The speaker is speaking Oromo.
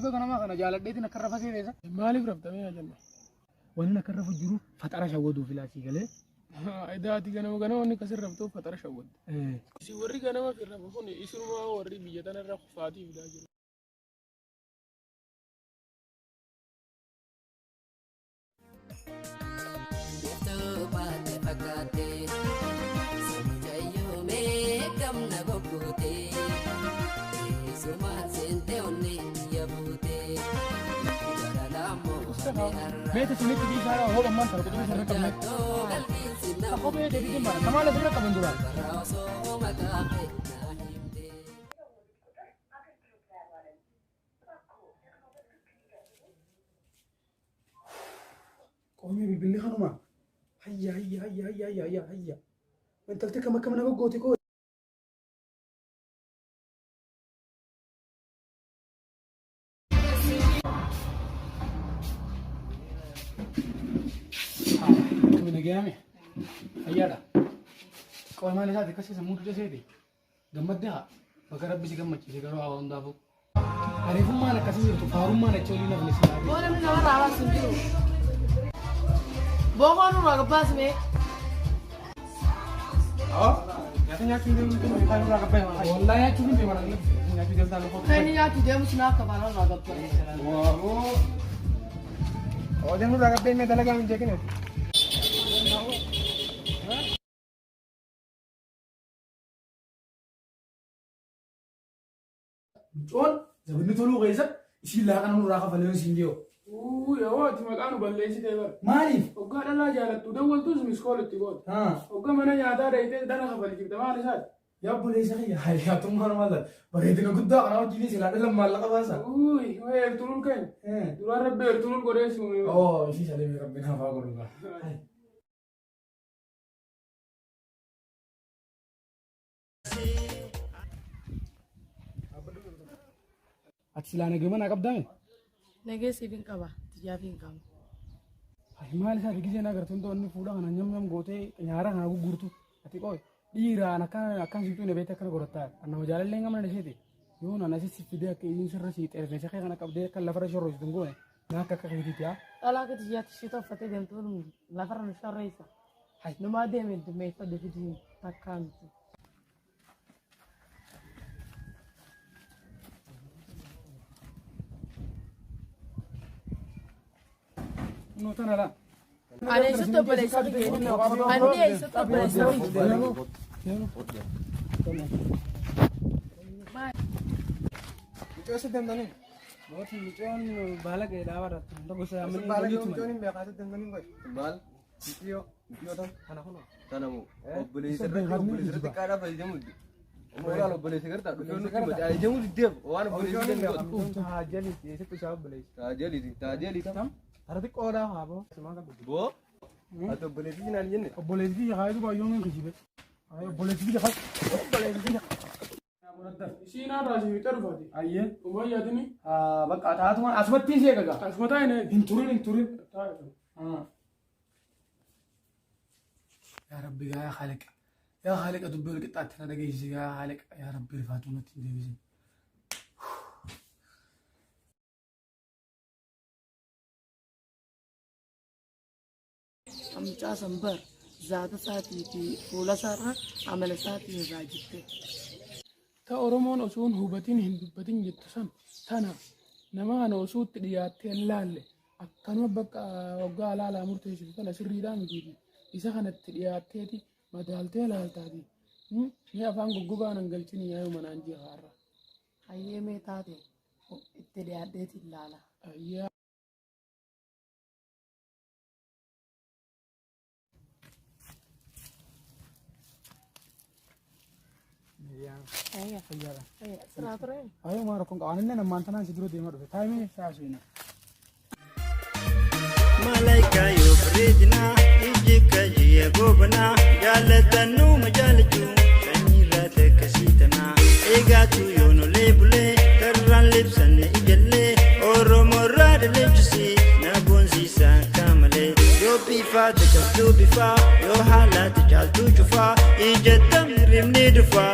Hirriba ganamaa kana jaaladheetiin akka rafa seeteessa. Maaliif raftamee haa jennu? Wanni akka rafu jiru faxara shawwaduuf ilaa sii galee. Edaa ati ganama ganama wanni akkasii raftuuf faxara shawwadda. Isin warri ganama fi rafu kun isinumaa warri biyya tanarra kufaatii fidaa jiru. Biiftuu baate fakkaate Mucayyoo meeqamna goggootee Teessumaan seentee onnee biyya buutee Gara laamoo hame har'a Meeta sunitti dhiisaa hoo ammaan tana quxurii sirra qabne. Jattoo qalbiin si nama Kophee deebiin maala. Kamaala sirra qaban duraan. Barra osoo maqaa kee naa himtee. Qoomii bilbilli kanuma. Hayya hayya hayya hayya hayya hayya hayya. Intalti kam akkam nama goote koo. Akkami nagayaame? Fayyaadha. Qoy maal isaati akkasii sammuu dugda seeti? Gammadde haa. Bakka rabbi si gammachiise garuu haa hundaafuu. Ariifummaan akkasii jirtu faarummaan achi olii nafni si yaade. Boo namni namarraa baasu hin jiru. Boo koo nurraa gabbaasme. Nyaata nyaachuu hin deemtu yookaan irraa gabbee Wallaahi nyaachuu hin deeman nyaachuu deemtaa lafoo. Kan inni nyaachuu deemu sun akka baala nurraa gabbaase. Waawoo. Odeemnu irraa gabbee mee dalagaa hin jeeqine. Mucoon zabanni toluu keessa isiin laaqana nurraa kafalee isiin jiyoo. Uu yoo ati maqaa nu balleessitee bara. Maaliif? Hoggaa dhalaa jaalattu dawwaltus miskool itti goota. Haa. Hoggaa mana nyaataa dheeyitee dhala kafalchifta maal isaati? Yaa obboleessa kiyya hayyatummaan maal taate? Bareedina guddaa kanaa wajjin silaa dhalan maallaqa baasa. Uuy waa'ee Eerturuul keenya. Duraan rabbi Eerturuul godhee si uume. Oo isii salee rabbiin hafaa godhu gaa. Ati silaa nagee manaa qabdaame? Nagee siif hin qaba. Tiyyaaf hin qabu. Maal isaa gisee na agartu hunda wanni fuula kana nyam nyam gootee nyaara kana gugurtu. Ati qoy dhiiraan akkana akkan siiftuu na beekte akkana godhattaa. Nama jaalallee hin qabne isheeti. Yoo nana si fidee akka inni sirra sii xeerfeessa kee kana qabdee akka lafarra shorroositu hin goone. Na akka akka keetiiti haa. Dhalaa akka tiyyaatti ishee toffatee deemtu lafarra nu shorreessa. Numaa deeme dummeeffadhu fidii takkaa miti. Nu tana laa. Ani eessatti obboleessa kiyya? Ani eessatti obboleessa kiyya? Mucoo deemtanii. Mootii mucoon baala ga'e dhaabaa irratti hunda gosa Baala ga'e mucoon hin beekaa deemtanii qoy. Maal? Mucoo. Mucoo tam? Kana kunoo. Tana moo? Obboleessa irratti obboleessa irratti xiqqaadhaa fayyadamu dide. Mooraal obboleessa gartaa dhufee nutti macaa ijamuu diddeef waan obboleessi jennu godhu. Taajaliiti eessatti isaa obboleessa. Taajaliiti taajaliiti tam. Tara xiqqoodhaa haa boo. Boo. Ati obboleessi sinaan jenne. Obboleessi kiyya kaayitu baay'oon hin kijibe. Obboleessi kiyya kaayitu. Obboleessi kiyya. Isiin haadhaa si fiixee dhufaati. Ayyee. Umaa yaadini. Bakka taatuma asumatti ishee eegagaa. Asuma taa'e na eegi. Hin turin hin turin. Taa'e. Yaa Rabbi yaa Haaliqa. Yaa Haaliqa dubbii wal qixxaatte na dhageessisi yaa Haaliqa yaa Rabbi rifaatuu natti hin deebisin. Mucaa san bar zaata isaatii fi fuula isaarra amala isaatiin irraa jibbe. Ta Oromoon osoo hin hubatin hin dubbatin jettu san tana nama kana osoo itti dhiyaattee hin laalle akkanuma bakka waggaa alaalaa murteessitu tana sirriidhaa mitiiti. Isa kana itti dhiyaatteeti madaaltee laaltaati. Mee afaan goggogaa nan galchini yaayuma naan jee har'a. Hayyee mee taate itti dhiyaadheetiin laala. Ayyaa. Ayya. Fayyaadha. Ayya. Siraa ture. Ayyo maa rakkoon qaba. Ani ammaan tanaan si dura deemaa dhufe. Taa'imee saa suina. Malaika yoo bareedina iji kajiya goobana jaalatannuu majaalachuu sanyiirraa takkasii tanaa eegaatu yoo nolee bulee karraan libsanne ijallee oromoorraa dhaleechisi na boonsiisa akka malee yoo bifaate qabduu bifaa yoo haalaate caaltuu cufaa ijattam rimni dhufaa